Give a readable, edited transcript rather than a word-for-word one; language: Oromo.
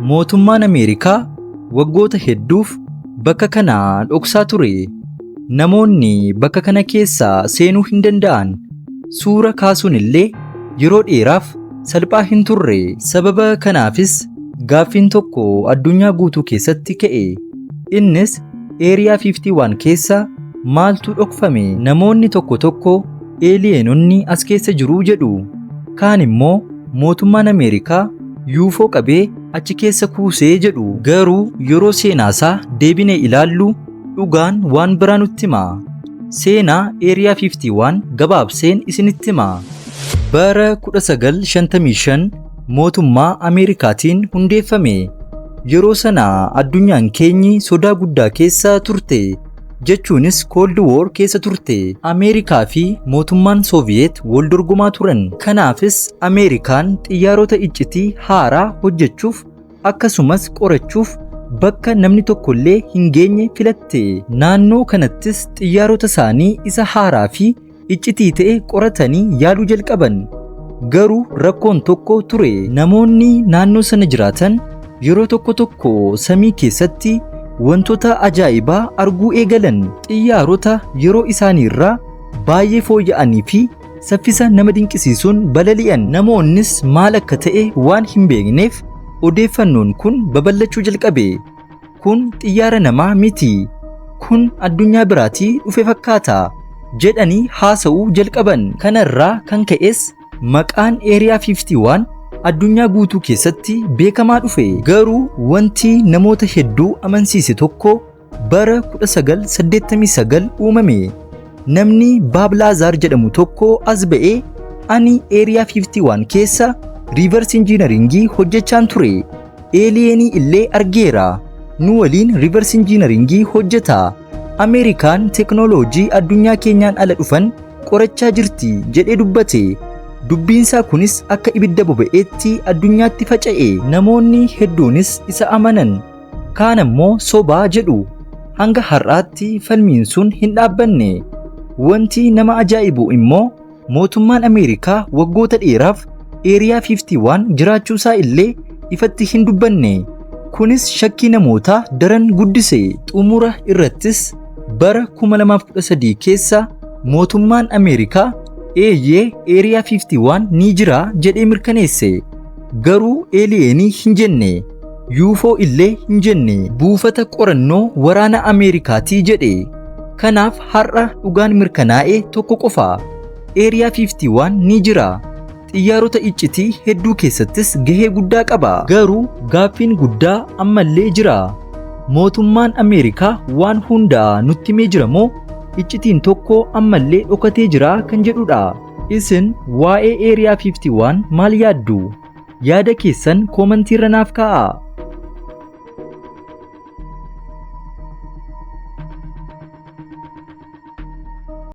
Mootummaan Ameerikaa waggoota hedduuf bakka kana dhoksaa ture. Namoonni bakka kana keessa seenuu hin danda'an. Suura kaasuun illee yeroo dheeraaf salphaa hin turre. Sababa kanaafis gaaffiin tokko addunyaa guutuu keessatti ka'e. Innis Area 51 keessa maaltu dhokfame? Namoonni tokko tokko eeliyenonni as keessa jiruu jedhu. Kaan immoo mootummaan Ameerikaa UFO qabee achi keessa kuusee jedhu. Garuu yeroo seenaasaa deebinee ilaallu dhugaan waan biraa nutti hima. Seenaa Area 51 gabaabseen isinitti hima. Bara 1955 mootummaa Ameerikaatiin hundeeffame. Yeroo sana addunyaan keenyi sodaa guddaa keessa turte. Jechuunis Cold War keessa turte. Ameerikaa fi mootummaan Sooviyeet wal dorgomaa turan. Kanaafis Ameerikaan xiyyaarota iccitii haaraa hojjechuuf akkasumas qorachuuf bakka namni tokkollee hin geenye filatte. Naannoo kanattis xiyyaarota isaanii isa haaraa fi iccitii ta'e qoratanii yaaluu jalqaban. Garuu rakkoon tokko ture. Namoonni naannoo sana jiraatan yeroo tokko tokko samii keessatti wantoota ajaa'ibaa arguu eegalan. Xiyyaarota yeroo isaaniirraa baay'ee fooyya'anii fi saffisa nama dinqisiisuun balali'an. Namoonnis maal akka ta'e waan hin beekneef odeeffannoon kun babal'achuu jalqabe. "Kun xiyyaara namaa miti. Kun addunyaa biraatii dhufe fakkaata" jedhanii haasa'uu jalqaban. Kanarraa kan ka'es maqaan Area 51 addunyaa guutuu keessatti beekamaa dhufe. Garuu wanti namoota hedduu amansiise tokko bara 1989 uumame. Namni Bob Lazar jedhamu tokko as ba'ee, "Ani Area 51 keessa reverse engineering hojjechaan ture. Eeliyenii illee argeera. Nu waliin reverse engineering hojjeta. Ameerikaan teeknooloojii addunyaa keenyaan ala dhufan qorachaa jirti" jedhee dubbate. Dubbiinsaa kunis akka ibidda boba'eetti addunyaatti faca'e. Namoonni hedduunis isa amanan. Kaan ammoo sobaa jedhu. Hanga har'aatti falmiin sun hin dhaabbanne. Wanti nama ajaa'ibu immoo mootummaan Ameerikaa waggoota dheeraaf Area 51 jiraachuusaa illee ifatti hin dubbanne. Kunis shakkii namootaa daran guddise. Xumura irrattis bara 2013 keessa mootummaan Ameerikaa "Eeyyee, Area 51 ni jira" jedhee mirkaneesse. Garuu eeliyeenii hin jenne. UFO illee hin jenne. Buufata qorannoo waraana Ameerikaatii jedhe. Kanaaf har'a dhugaan mirkanaa'e tokko qofa. Area 51 ni jira. Xiyyaarota iccitii hedduu keessattis gahee guddaa qaba. Garuu gaaffiin guddaa ammallee jira. Mootummaan Ameerikaa waan hundaa nutti himee jira moo iccitiin tokko ammallee dhokatee jira kan jedhudha. Isin waa'ee Area 51 maal yaaddu? Yaada keessan koomantiirra naaf kaa'aa.